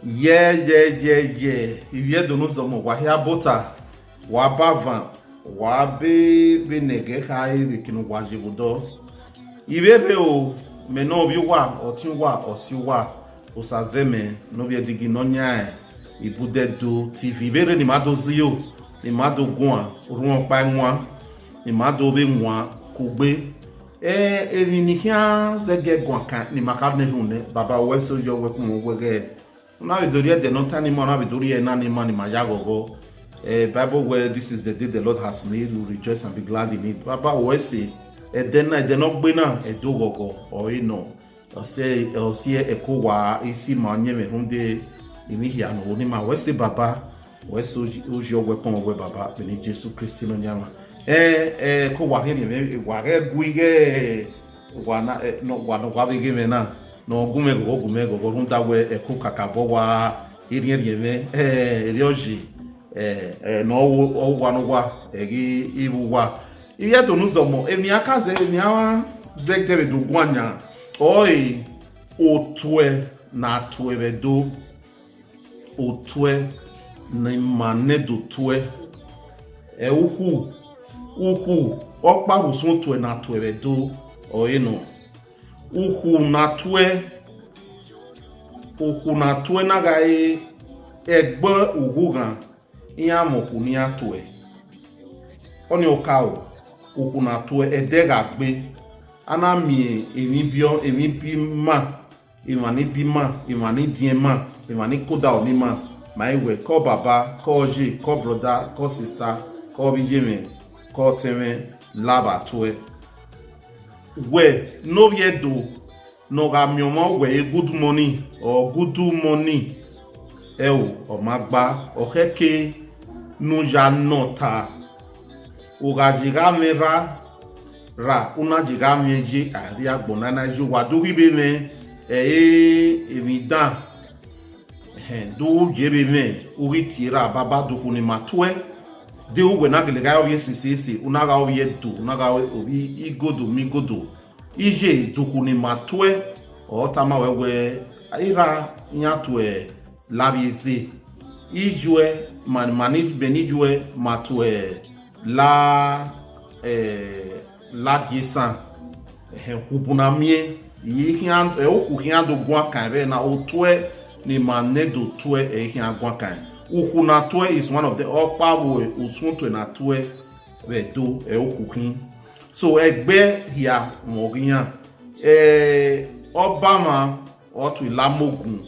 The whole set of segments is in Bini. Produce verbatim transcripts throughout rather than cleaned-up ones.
Yẹ, yẹ, yẹ, yẹ, ivbi Ẹdo ne uzọmọ, wa hia bota, wa ba van, wa be vbene ẹghẹ kha re vbe eke ne uwa ye vbe odọ. I vbe rre o, mẹ ne ovbi uwa, ọtiẹn uwa, ọse uwa, Osazẹmẹ ne ovbi ẹdigi ne ọ yan Ibudẹ Ẹdo T V. I vbe rre ne ima do zẹ iyo, ne ima do guan rhuọn ọkpa ẹwaẹn, ne ima do vbe wan kugbe. Ẹ, emwi ne I khian zẹgiẹ guan kan ne ima ka miẹn rhunmwuda, baba, wẹ sẹ oyi, ọ wẹ kpọnmwẹ wẹ ghẹ. U na vbe do rhie ẹdẹ ne ọ ta ne ima, u na vbe do rhie ẹna ne ima, ne ima ya ghọghọ. Eh, Bible wẹ, "This is the day the Lord has made, we rejoice and be glad in it." Baba, wẹ sẹ, ẹdẹ na, ẹdẹ ne ọ gbe na, ẹdẹ oghọghọ ọre nọ. Ọ si, ọ si ẹko wa, isi ma ọyẹnmwẹ rhunmwuda emwi hia ne ọ ho ne ima. Wẹ sẹ, baba, wẹ sẹ oyi, oyi ọ wẹ kpọnmwẹ wẹ, baba, vbene Jesu Kristi Nọyaẹnmwa. Ẹ, ẹko wa rhiẹnrhiẹn mwẹ, wa ghẹ gu ighẹ wa na, ẹ, nọ, wa nọ, wa vbe ghe mwẹ na, ne ọ gu mwẹ ghọghọ, gu mwẹ ghọghọ, rhunmwuda wẹ ẹko kakabọ wa rhiẹnrhiẹn mwẹ, ẹ, erriọ yi, ẹ, ẹ, ne ọ wo, ọ wa ne uwa, ẹ, ghi ivbi uwa. Ivbi Ẹdo ne uzọmọ, emwi a ka zẹ, emwi a zẹgiẹ vbe do guan yan, ọre otuẹ ne a tuẹ vbe Ẹdo. Otuẹ ne ima nẹ do tuẹ. Ẹ, ukhu, ukhu ọkpa vbe usun otuẹ ne a tuẹ vbe Ẹdo ọre nọ. Ukhu ne a tuẹ, ukhu ne a tuẹ na gha re ẹgbẹ ughughan, iran mwẹ okhu ne iran tuẹ. Ọnii ọ ka ro, ukhu ne a tuẹ, ẹdẹ gha gbe, a na miẹn emwi biẹ, emwi bi ima, emwa ni bi ima, emwa ni diẹn ima, emwa ni koda ro ne ima, ma i wẹ, ke ọ baba, ke ọ ye, ke ọ brother, ke ọ sister, ke ọ vbe iyemwẹ, ke ọ tẹn mwẹ, la vbe a tuẹ. Wẹ ne ovbi Ẹdo ne ọ gha miẹn ọmwa wẹ good morning or good morning, ẹo, ọ ma gba, ọ khẹke ne u ya nọ ta. U gha ye gha mwẹ ra, ra, u na ye gha mwẹ ye, a rhie agbọn na na ye, wa do ghi vbe mwẹ, ẹ, emwi dan, ẹhẹn, do ye vbe mwẹ, u ghi tie ra, baba, do ukhu ne ima tuẹ. De uwẹ na gele gha re ovbi esese ese, u na gha re ovbi Ẹdo, u na gha re ovbi igodo ma igodo. Iye, do ukhu ne ima tuẹ, ọ tama wẹ wẹ, erha iran tuẹ la vbe eze. Iyuẹ, ma, ma ni, mẹ ne iyuẹ ma tuẹ la, eh, la gie esan. Ẹhẹn, ukhu bu na miẹn, I khian, ẹ, ukhu khian do guan kan vbe na, otuẹ ne ima nẹ do tuẹ, ẹ, I khian guan kan. Ukhu ne a tuẹ is one of the, ọkpa vbe usun otuẹ ne a tuẹ vbe Ẹdo, ẹ, ukhu khin. So, ẹgbẹ hia mwẹ ọ ghi yan. Eh, ọba mwa, ọ tuẹ la Amogun.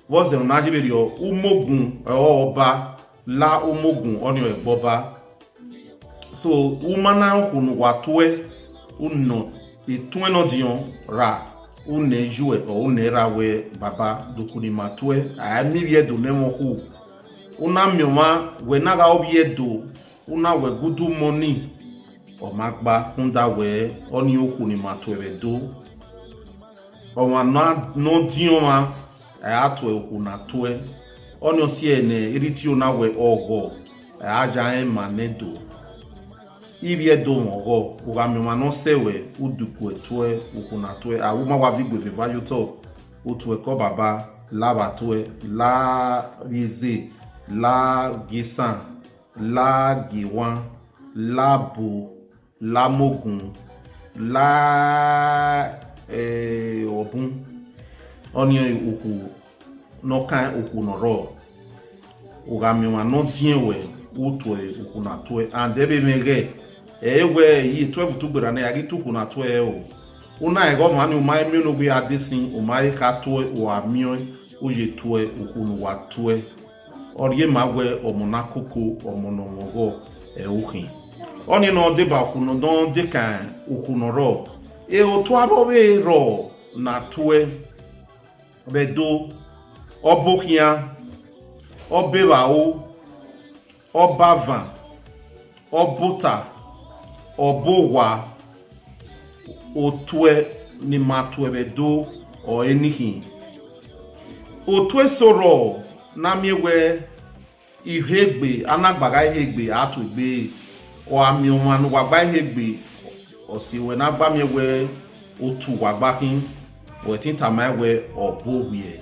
Vbọzẹ ne a ye vberriọ, Umogun, ẹ, ọba, la Umogun, ọnii ọ ẹgbẹ ọba. So, u ma na ukhu ne uwa tuẹ, u nọ etuẹn ne ọ diọn ra, u nẹ iyuẹ, ọ, u nẹ erha wẹ, baba, do ukhu ne ima tuẹ, a miẹn ivbi Ẹdo ne ẹmwẹ okhu. U na miẹn ọmwa wẹ na gha re ovbi Ẹdo, u na wẹ good morning, ọ ma gba, rhunmwuda wẹ, ọnii ukhu ne ima tuẹ vbe Ẹdo. Ọmwa ne ọ, ne ọ diọn ọmwa, a ra tuẹ ukhu ne a tuẹ. Ọnii ọ si ẹe ne erha itio na wẹ ọghọ, a ra ya rẹn ma nẹ do. Ivbi Ẹdo mwẹ ọghọ, u gha miẹn ọmwa ne ọ sẹ wẹ, u du gue tuẹ ukhu ne a tuẹ. A ru ma wa viọ igbe vbe eva ye otọ, u tuẹ ke ọ baba, la vbe a tuẹ, la vbe eze, la gie esan, la gie ewan, la abo, la Amogun, la, eh, Ọbun. Ọnii ukhu ne ọ kan ukhu ne ọ rrọọ. U gha miẹn ọmwa ne ọ diẹn wẹ, u tuẹ ukhu ne a tuẹ, and ẹvbe mwẹ ghẹ, ẹ i wẹ, I ye twelve tu gberra nẹ, a ghi tu ukhu ne a tuẹ o. U na rẹn ghe ọmwa ni, u ma he miẹn ne ovbi a de sin, u ma he kha tuẹ, u gha miẹn, u ye tuẹ ukhu ne uwa tuẹ. Ọ rhie ma wẹ ọmọ ne a koko, ọmọ ne ọ mwẹ ọghọ, ẹ, u khin. Ọnii ne ọ deba ukhu ne ọ dọn dekan ukhu ne ọ rrọọ. E, otu avbe ọvbehe rrọọ ne a tuẹ vbe Ẹdo, ọbo khian, ọbo evbaro, ọbo avan, ọbo ota, ọbo owa, otuẹ ne ima tuẹ vbe Ẹdo ọre ni khin. Otu eso rrọọ ne a miẹn wẹ, ihegbe, a na gba gha ihegbe, a tuẹ egbe, ọ gha miẹn ọmwa ne uwa gba ihegbe, ọ si wẹ ne a gba miẹn wẹ otu uwa gba khin, wẹ te tama ẹn wẹ ọbo wiẹ.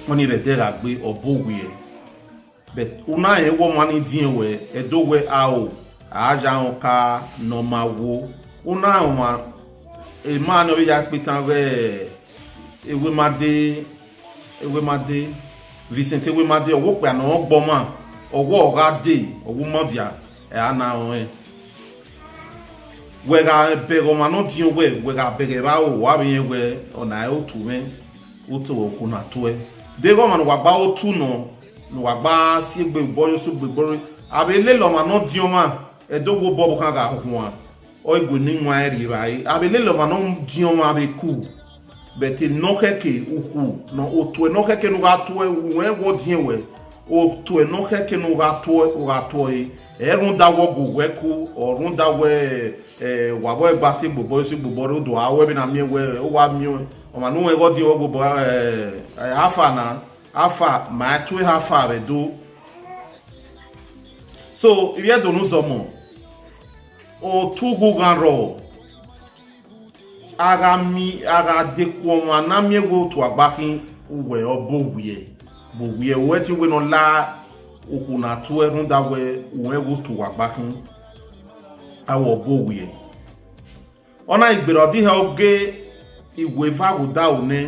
Ọni vbe ẹdẹ gha gbe, ọ bọ owiẹ. But u na rẹn wẹ ọmwa ni diẹn wẹ, ẹdẹ wẹ aro, a ya rẹn ọka ne ọ ma wo. U na rẹn ọmwa, emwa ne ọ vbe ya kpe itan ghe Ewemade, Ewemade, Vincent Ewemade, ọ wẹ okpia ne ọ gbe ọmwa, ọ wẹ ọ gha dee, ọ wẹ u ma dia, ẹ a na rẹn ọnrẹn. Wẹ gha bẹghe ọmwa ne ọ diẹn wẹ, wẹ gha bẹghe vbe aro, wa vbe rẹn wẹ ọna ẹre otu mwẹ, u te okhuo na tuẹ. Deghẹ ọmwa ne uwa gba otu nọ, ne uwa gba si egbe obọ ye, si egbe obọ rre, a vbe lele ọmwa ne ọ diẹn ọmwa, ẹdẹ wẹ obọ ọvbokhan gha huan, ọ i gu eni wan rri evbare. A vbe lele ọmwa ne ọ diẹn ọmwa vbe ku, but ne ọ khẹke ukhu, ne otuẹ ne ọ khẹke ne u gha tuẹ, uwẹ wẹ ọ diẹn wẹ, otuẹ ne ọ khẹke ne u gha tuẹ, u gha tuẹ ẹre. Ẹ rhunmwuda wẹ ọ gu wẹ ku, ọ rhunmwuda wẹ, eh, wa vbe gba si egbe obọ, si egbe obọ rre, u do a wẹ vbene a miẹn wẹ, u wa miẹn ọmwa ne uwẹ ghe ọ diẹn wẹ gu obọ, eh, eh, afa na, afa, ma tue afa vbe do. So, ivbi Ẹdo ne uzọmọ, otu ughu ghan rrọọ, a gha mi, a gha dekun ọmwa ne a miẹn wẹ otu agbakhin, uwẹ ọ bọ owiẹ, bọ owiẹ, uwẹ te wẹ ne ọ la okhuo na tuẹ rhunmwuda wẹ uwẹ wẹ otu agbakhin, a wẹ ọ bọ owiẹ. Ọ na ghi gberra, ọ dihẹ oge iweva ghe odaro nẹ,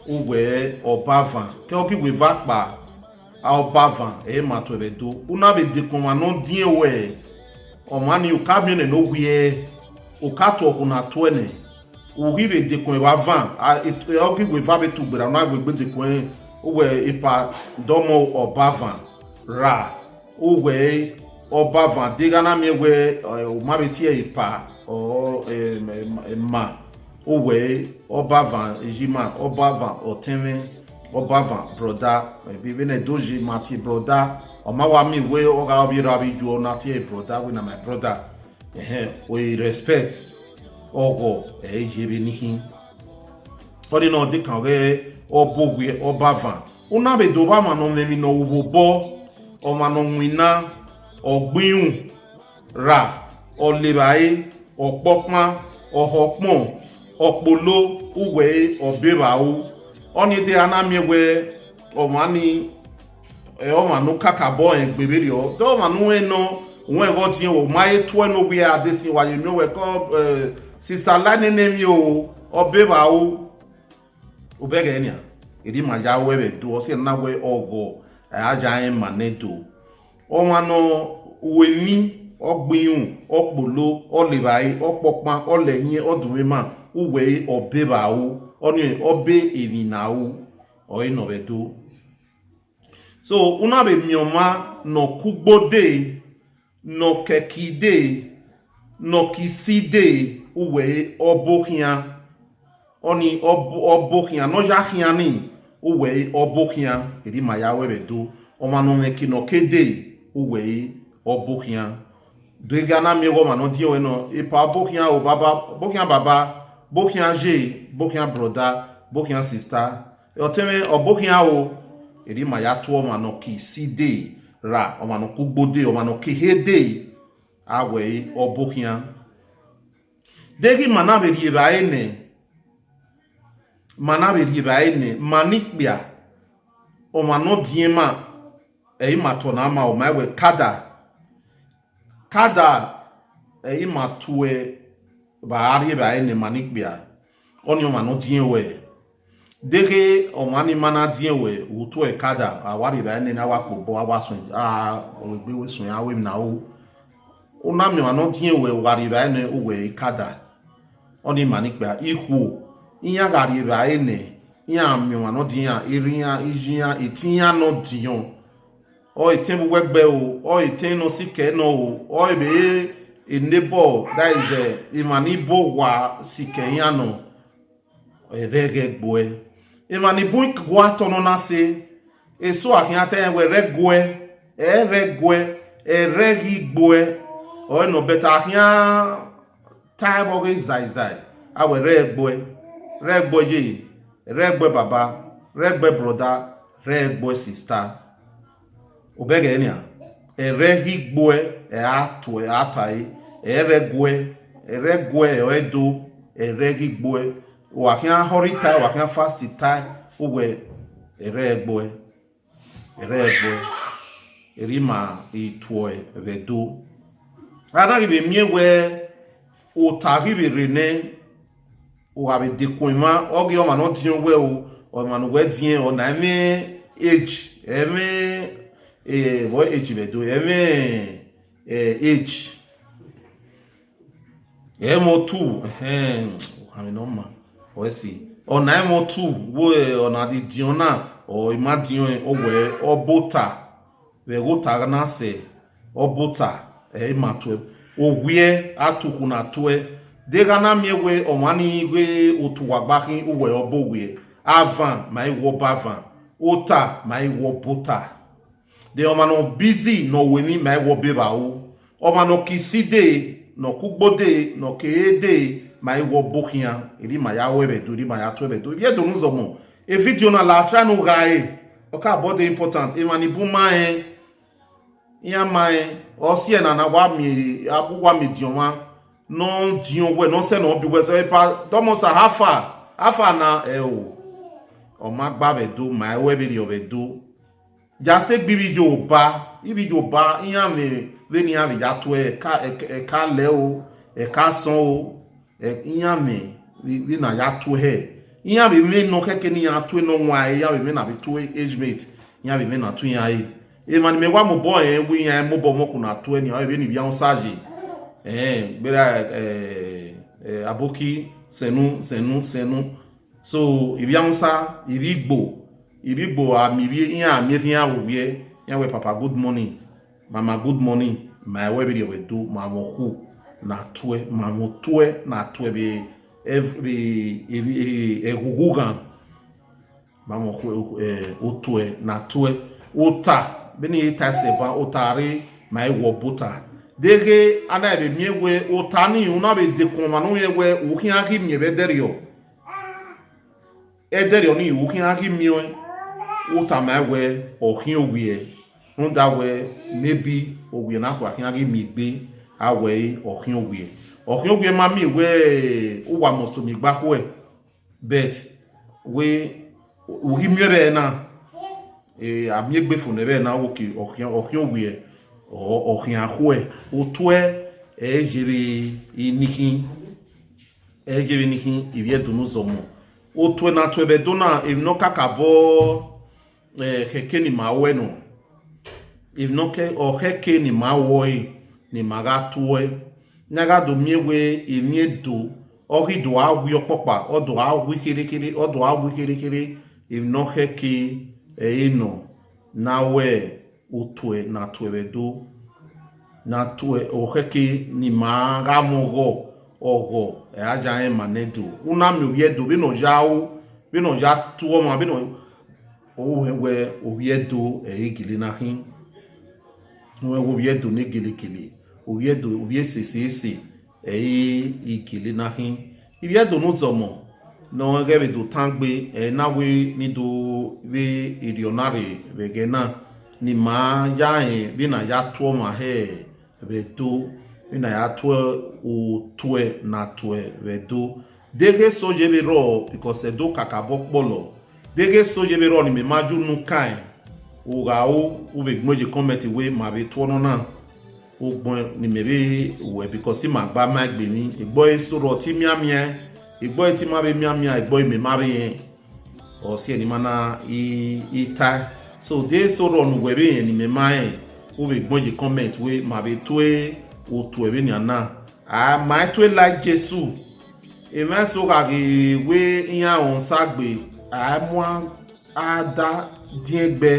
uwẹ ọbavan, ke ọ ghi weva kpa, a ọbavan, ẹ i ma tuẹ vbe Ẹdo. U na vbe dekun ọmwa ne ọ diẹn wẹ, ọmwa ni u ka miẹn nẹ ne owiẹ, u ka tuẹ okhuo na tuẹ nẹ, u ghi vbe dekun evba avan, a, e, ọ ghi weva vbe tu gberra, u na wegbe dekun ẹnrẹn, uwẹ epa dọmọ ọbavan ra. Uwẹ ọbavan, deghẹ a na miẹn wẹ, eh, u ma vbe tie epa, ọ, em, em, ma, uwẹ ọbavan ejima, ọbavan ọtẹn mwẹ, ọbavan brother, eh, vbene Ẹdo ye ma tie brother, ọ ma wa miẹn wẹ ọ gha ovbi erha vbe ijuọ na tie brother, wẹ na my brother. Ẹhẹn, o i respect, ọghọ, ẹ i ye vbene I khin. Ọnii nọ dekan ọghe ọba owiẹ, ọbavan. U na vbe do vba ọmwa ne ọ mwẹ emwi ne ọ ru vbe obọ, ọmwa ne ọ winna, ọ gbe irun ra, ọ le evbare, ọ kpọkpan, ọ họkpọn, ọ kpolo, uwẹ ọbe evbaro. Ọnii deghẹ a na miẹn wẹ ọmwa ni, ẹ, ọmwa ne u kakabọ rẹn egbe vberriọ, de ọmwa ne u rẹn nọ, u rẹn ghe ọ diẹn wẹ, u ma he tuẹ ne owiẹ a de sin, wa ye miẹn wẹ ke, eh, sister Line nene emwi o, ọbe evbaro. U bẹghe nian, erha ima ya ruẹ vbe Ẹdo, ọ siẹ na wẹ ọghọ, a ya rẹn ma ne Ẹdo. Ọmwa ne ọ ru emwi, ọ gbe irun, ọ kpolo, ọ le evbare, ọ kpọkpan, ọ lẹ ẹhiẹn, ọ dunmwu ima, uwẹ ọbe evbaro, ọnii ọbe emwi ne a ru, ọre nọ vbe Ẹdo. So, u na vbe miẹn ọmwa ne ọ ke ugbo dee, ne ọ ke ẹki dee, ne ọ ke isi dee, uwẹ ọbo khian. Ọnii ọbo, ọbo khian, ne ọ ya khian ni, uwẹ ọbo khian, erha ima ya ruẹ vbe Ẹdo. Ọmwa ne ọ mwẹ eke ne ọ ke dee, uwẹ ọbo khian. Deghẹ a na miẹn ọmwa ne ọ diẹn wẹ nọ, epa ọbo khian o baba, ọbo khian baba, ọbo khian ye, ọbo khian brother, ọbo khian sister. Ọtẹn mwẹ ọbo khian o, erha ima ya tuẹ ọmwa ne ọ ke isi dee, ra ọmwa ne ọ ke ugbo dee, ọmwa ne ọ ke ehe dee, a wẹ ọbo khian. Deghẹ ima na vbe rhie evbare nẹ, ima na vbe rhie evbare nẹ, ima ne ikpia, ọmwa ne ọ diẹn ima, ẹ i ma tọ na ma, ọ ma wẹ kada. Kada, ẹ i ma tuẹ vbe a rhie evbare nẹ, ima ne ikpia, ọnii ọmwa ne ọ diẹn wẹ. Deghẹ ọmwa ni ma na diẹn wẹ, u tuẹ kada, a wa rhie evbare nẹ, a wa kpobọ, a wa suẹn, a, ọ wegbe wẹ suẹn, a wẹ emwi ne a ru. U na miẹn ọmwa ne ọ diẹn wẹ, u gha rhie evbare nẹ, uwẹ kada. Ọnii ima ne ikpia, ikhuo, iran gha rhie evbare nẹ, iran miẹn ọmwa ne ọ diẹn iran, erha iran, iye iran, etẹn iran ne ọ diọn. Ọ etẹn vbe uwu ẹgbẹ o, ọ etẹn ne ọ sikẹ nọ o, ọ vbe a neighbor, that is, eh, emwa ni bu owa sikẹ iran nọ, ẹrẹghẹ gbuẹ. Emwa ni bun guatọ nọ na sẹ, eso a khian ta ẹre wẹ ẹrẹguẹ, ẹrẹguẹ, ẹrẹghi gbuẹ, ọre nọ, but a khian ta ẹre vbe ọghe zaizae, a wẹ ẹrẹguẹ, ẹrẹguẹ ye, ẹrẹguẹ baba, ẹrẹguẹ brother, ẹrẹguẹ sister. U bẹghe nian, ẹrẹghi gbuẹ, ẹ a tuẹ, ẹ a ta ẹre, ẹrẹguẹ, ẹrẹguẹ ọre do, ẹrẹghi gbuẹ. Wa khian hurry tae, wa khian fast tae, uwẹ Ẹrẹ ẹgbọe, ẹrẹ ẹgbọe, erha ima i tuẹ vbe Ẹdo. A na ghi vbe miẹn wẹẹ, ota ghi vbe rre nẹ, u gha vbe dekun emwa, ọ ghi ọmwa ne ọ diọn wẹ o, ọmwa ne uwẹ diẹn, ọ na ẹmwẹ age, ẹmwẹ, eh, vbe age vbe Ẹdo, ẹmwẹ, eh, age. Ẹmwẹ otu, ẹhẹn, ọmwa ne ọ ma, ọ si. Ọ na ẹmwẹ otu, wo, eh, ọ na di diọn na, ọ i ma diọn, ọ wẹ, ọ bota. Vbe ẹghẹ ota na sẹ, ọ bota, ẹ i ma tuẹ. Owiẹ, atukhu na tuẹ. De gha na miẹn wẹẹ ọmwa ni ghe otu wa gba khin, uwẹ ọ bọ owiẹ. Avan, ma i wẹ ọ bọ avan. Ota, ma i wẹ ọ bọ ota. De ọmwa ne ọ busy ne ọ ru emwi, ma i wẹ ọ bọ evbaro. Ọmwa ne ọ ke isi dee, ne ọ ke ugbo dee, ne ọ ke ere dee, ma i wẹ ọ bọ okhian. Erha ima ya ruẹ vbe Ẹdo, erha ima ya tuẹ vbe Ẹdo. Ivbi Ẹdo ne u zọmọ, e video na la try ne u gha re, ọ ka bọdẹ important. Emwa ni bun ma rẹn, iran ma rẹn, ọ si ẹre na na wa miẹn, a bu wa miẹn ediọn mwa, ne ọ diọn wẹ, ne ọ sẹ ne ọ bi wẹ zẹ, epa, dọmọ sa, how far, how far na, ẹ o, ọ ma gba vbe Ẹdo, ma i ruẹ vberriọ vbe Ẹdo. Ya sẹ egbe ivbi Yoruba, ivbi Yoruba, iran vbe, vbene iran vbe ya tuẹ, ẹka, ẹka, ẹka lẹ o, ẹka sọn o, ẹ, iran vbe, vbe, vbene a ya tuẹ hẹ. Iran vbe emwi ne ọ khẹke ne iran tuẹ ne ọ wan ẹre, iran vbe emwi na vbe tuẹ age mate, iran vbe emwi na tuẹ iran re. Emwa ne imẹ wa mobọ rẹn, wẹ iran mobọ mwẹ okhuo na tuẹ ni, ọ vbene ivbi Hausa ye. Ẹn, gberra, ẹ, ẹ, aboki, sẹnu, sẹnu, sẹnu. So, ivbi Hausa, ivbi Igbo, ivbi Igbo a miẹn ivbi, iran a miẹn erha iran vbe owiẹ, iran wẹ papa good morning, mama good morning, ma i ruẹ vberriọ vbe Ẹdo, ma mwẹ okhuo na tuẹ, ma mwẹ otuẹ na tuẹ vbe, ev-, vbe, vbe, vbe ẹghughu ghan. Ma mwẹ okhuo, eh, otuẹ na tuẹ. Ota, vbene I ta sẹ ban, ota rre, ma i wẹ ọ bọ ota. Deghẹ a na vbe miẹn wẹẹ ota ni, u na vbe dekun ọmwa ne u miẹn wẹẹ u khian ghi miẹn vbe ẹdẹrriọ. Ẹdẹrriọ ni u khian ghi miẹn ọẹn, u tama ẹn wẹẹ ọ khian owiẹ, rhunmwuda wẹẹ maybe owiẹ na kua khian ghi miẹn egbe, a wẹẹ ọ khian owiẹ. Ọ khian owiẹ ma miẹn wẹẹ uwa must miẹn egbe akhuẹ, but wẹẹ u ghi miẹn vbe ẹre na, eh, a miẹn egbe fo nẹ vbe ẹre na, wo ke ọ khian, ọ khian owiẹ, ọ, ọ khian akhuẹ, otuẹ, ẹ i ye vbe inikhin. Ẹ i ye vbe inikhin, ivbi Ẹdo ne u zọmọ. Otuẹ ne a tuẹ vbe Ẹdo na, emwi ne ọ kakabọ, eh, khẹke ne ima ruẹ nọ. Emwi ne ọ ke, ọ khẹke ne ima ruẹ ẹre, ne ima gha tuẹ. Ne a gha do miẹn wẹẹ emwi Ẹdo, ọ ghi do gha wi ọkpọkpa, ọ do gha wi kherhe kherhe, ọ do gha wi kherhe kherhe, emwi ne ọ khẹke ẹre nọ, ne a wẹ otuẹ ne a tuẹ vbe Ẹdo, ne a tuẹ, ọ khẹke ne ima gha mwẹ ọghọ, ọghọ, ẹ a ya rẹn ma ne Ẹdo. U na miẹn ovbi Ẹdo vbene ọ ya ru, vbene ọ ya tuẹ ọmwa, vbene ọ, ọ wẹ wẹẹ ovbi Ẹdo ẹ i gele na khin. Wẹ wẹẹ ovbi Ẹdo ne gelekele, ovbi Ẹdo, ovbi esese ese, ẹ i gele na khin. Ivbi Ẹdo ne u zọmọ, ne ọ ghẹ vbe do tan gbe, ẹ na wẹ ne I do vbe erriọ na rre vbe ẹghẹ na, ne ima ya rẹn vbene a ya tuẹ ọmwa hẹ vbe Ẹdo, vbene a ya tuẹ otuẹ ne a tuẹ vbe Ẹdo. Deghẹ eso ye vbe rrọọ, because Ẹdo kakabọ kpọlọ. Deghẹ eso ye vbe rrọọ ne imẹ ma ye unu kan, u gha ru, u vbe gbẹn ye comment wẹẹ ma vbe tuẹ ọnọna. Ugbẹn ne imẹ vbe wẹ, because ima gba ma egbe emwi, egbe ọre eso rrọọ te I mianmian, egbe ọre te ima vbe mianmian, egbe ọre imẹ ma vbe rẹn. Ọ si ẹre ne ima na i, i tae. So, de eso rrọọ ne uwẹ vbe rẹn ne imẹ ma rẹn, u vbe gbẹn ye comment wẹẹ ma vbe tuẹ otuẹ vbenian na. A ma i tuẹ la Jesu. Emwa eso gha ghi wẹẹ iran rẹn Osa gbe, a i mu a da diẹn gbe.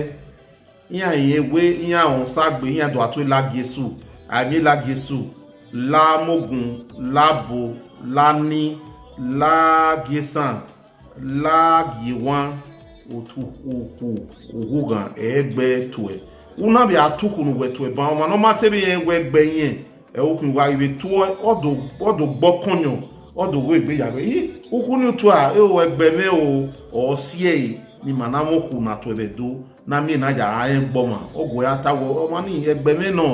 Iran rẹn wẹẹ iran rẹn Osa gbe, iran do a tuẹ la Jesu. A i miẹn la Jesu, la Amogun, la Abo, la Ani, la Giesan, la Giewan, otu, ukhu, ughughan, ẹgbẹ tuẹ. U na vbe a tukhu ne uwẹ tuẹ ban, ọmwa ne ọ ma te vbe rẹn wẹẹ ẹgbẹ irẹn, ẹ, ukhin uwa i vbe tuẹ, ọ do, ọ do gbe ọkọnniọn, ọ do ghe egbe ya wẹẹ, "Ih, ukhu ni tuẹ a, ẹ o, ẹgbẹ mwẹ o." Ọ si ẹre ne ima na mwẹ okhuo na tuẹ vbe Ẹdo, ne a miẹn na ya rẹn gbe ọmwa, ọ gu ẹre a ta wẹẹ, "Ọmwa ni, ẹgbẹ mwẹ nọ,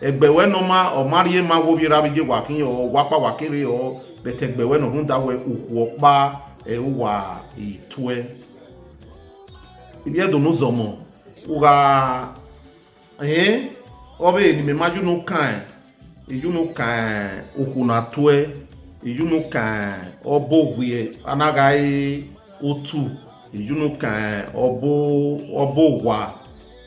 ẹgbẹ ruẹ nọ ma, ọ ma rhie ma wẹ ovbi erha vbe iye wa khin, ọ wa kpa wa kere ọ, but ẹgbẹ ruẹ nọ, rhunmwuda wẹẹ ukhuo ọkpa, ẹ, uwa i tuẹ." Ivbi Ẹdo ne u zọmọ, u gha rẹn, ọ vbe ne imẹ ma ye unu kan, I ye unu kan okhuo ne a tuẹ, I ye unu kan ọbo owiẹ, a na gha re otu, I ye unu kan ọbo, ọbo owa,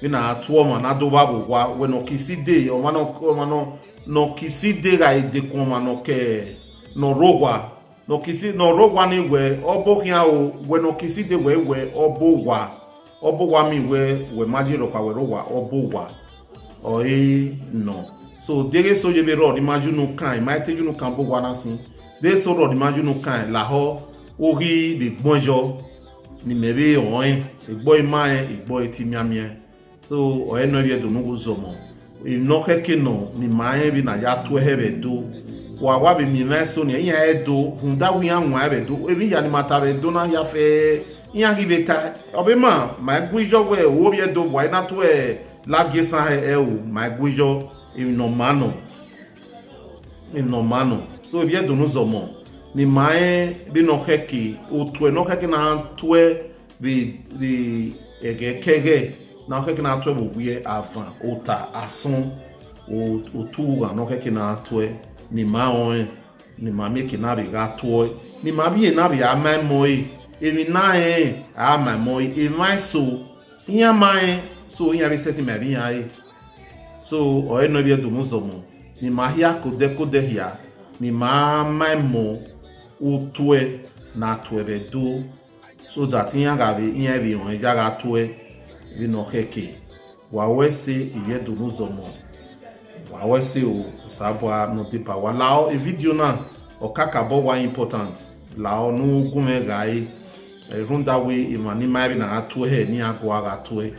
vbene a tuẹ ọmwa ne a do vba vbe owa, wẹ ne ọ ke iside, ọmwa nọ, ọmwa nọ, ne ọ ke iside gha dekun ọmwa ne ọ ke, ne ọ rre owa, ne ọ ke isi, ne ọ rre owa ni wẹ ọbo khian o, wẹ ne ọ ke iside wẹ, wẹ ọbo owa, ọbo owa miẹn wẹ, wẹ ma ye rhọkpa wẹ rre owa, ọbo owa. Ọre nọ. So, deghẹ eso ye vbe rrọọ ne ima ye unu kan, ima i te ye unu kan ọbo owa na sin. Deghẹ eso rrọọ ne ima ye unu kan, lahọ, u ghi vbe gbọn yọ, ne imẹ vbe rẹn, egbe ima rẹn, egbe ẹre te mianmian. So, ọre nọ ivbi Ẹdo ne u zọmọ. Emwi ne ọ khẹke nọ, ne ima rẹn vbene a ya tuẹ hẹ vbe Ẹdo. Wa wa vbe miẹn emwa eso nia, iran Ẹdo, rhunmwuda wẹ iran wan vbe Ẹdo. Emwi hia ne ima ta vbe Ẹdo na hia fẹ, iran ghi vbe ta. Ọ vbe ma, ma i gu iyọ wẹ, ovbi Ẹdo wa i na tuẹ lagie esan hẹ ẹro, ma i gu iyọ, emwi ne ọ ma nọ. Emwi ne ọ ma nọ. So, ivbi Ẹdo ne u zọmọ, ne ima rẹn vbene ọ khẹke, otuẹ ne ọ khẹke ne a tuẹ vbe, vbe ẹghẹ ke ẹghẹ, ne ọ khẹke ne a tuẹ vbe owiẹ, avan, ota, asọn, o-, otu ughan ne ọ khẹke ne a tuẹ, ne ima rẹn ọnrẹn, ne ima miẹn eke na vbe gha tuẹ, ne ima vbe irẹn na vbe a ma ẹmọ ẹre, emwi na rẹn a ma ẹmọ ẹre, emwa eso, iran ma rẹn, so iran vbe sẹtin ma vbe iran re. So, ọre nọ ivbi Ẹdo ne u zọmọ, ne ima hia ke odẹ ke odẹ hia, ne ima ma ẹmọ otuẹ ne a tuẹ vbe Ẹdo, so that iran gha vbe, iran vbe rẹn ya gha tuẹ vbene ọ khẹke. Wa ru ẹse ivbi Ẹdo ne u zọmọ. Wa ru ẹse o, Osanobua ne ọ deba uwa. Lahọ, e video na, ọ kakabọ wa important. Lahọ ne u gu mwẹ gha re, rhunmwuda wẹ emwa ne ima rẹn vbene a tuẹ hẹ ne iran gua gha tuẹ,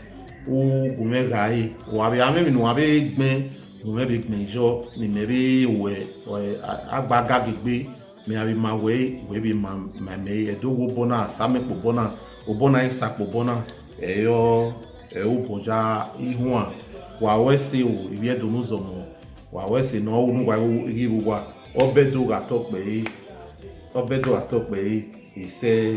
u gu mwẹ gha re. Wa vbe a mwẹ emwi ne uwa vbe gbẹn, ne u mwẹ vbe gbẹn yọ, ne imẹ vbe ruẹ, ẹ, a, agba gagegbe, mẹ a vbe ma wẹ, wẹ vbe ma, ma mẹ re. Ẹdẹ owa obọ na, sa mẹ kpo obọ na, obọ na i sa kpo obọ na, ẹ i re, ẹ i re obọ ya i huan. Wa ru ẹse o, ivbi Ẹdo ne u zọmọ, wa ru ẹse ne ọ ru ne uwa ghi vbe uwa, ọbẹdẹ gha tọ kpẹre, ọbẹdẹ gha tọ kpẹre, isẹ.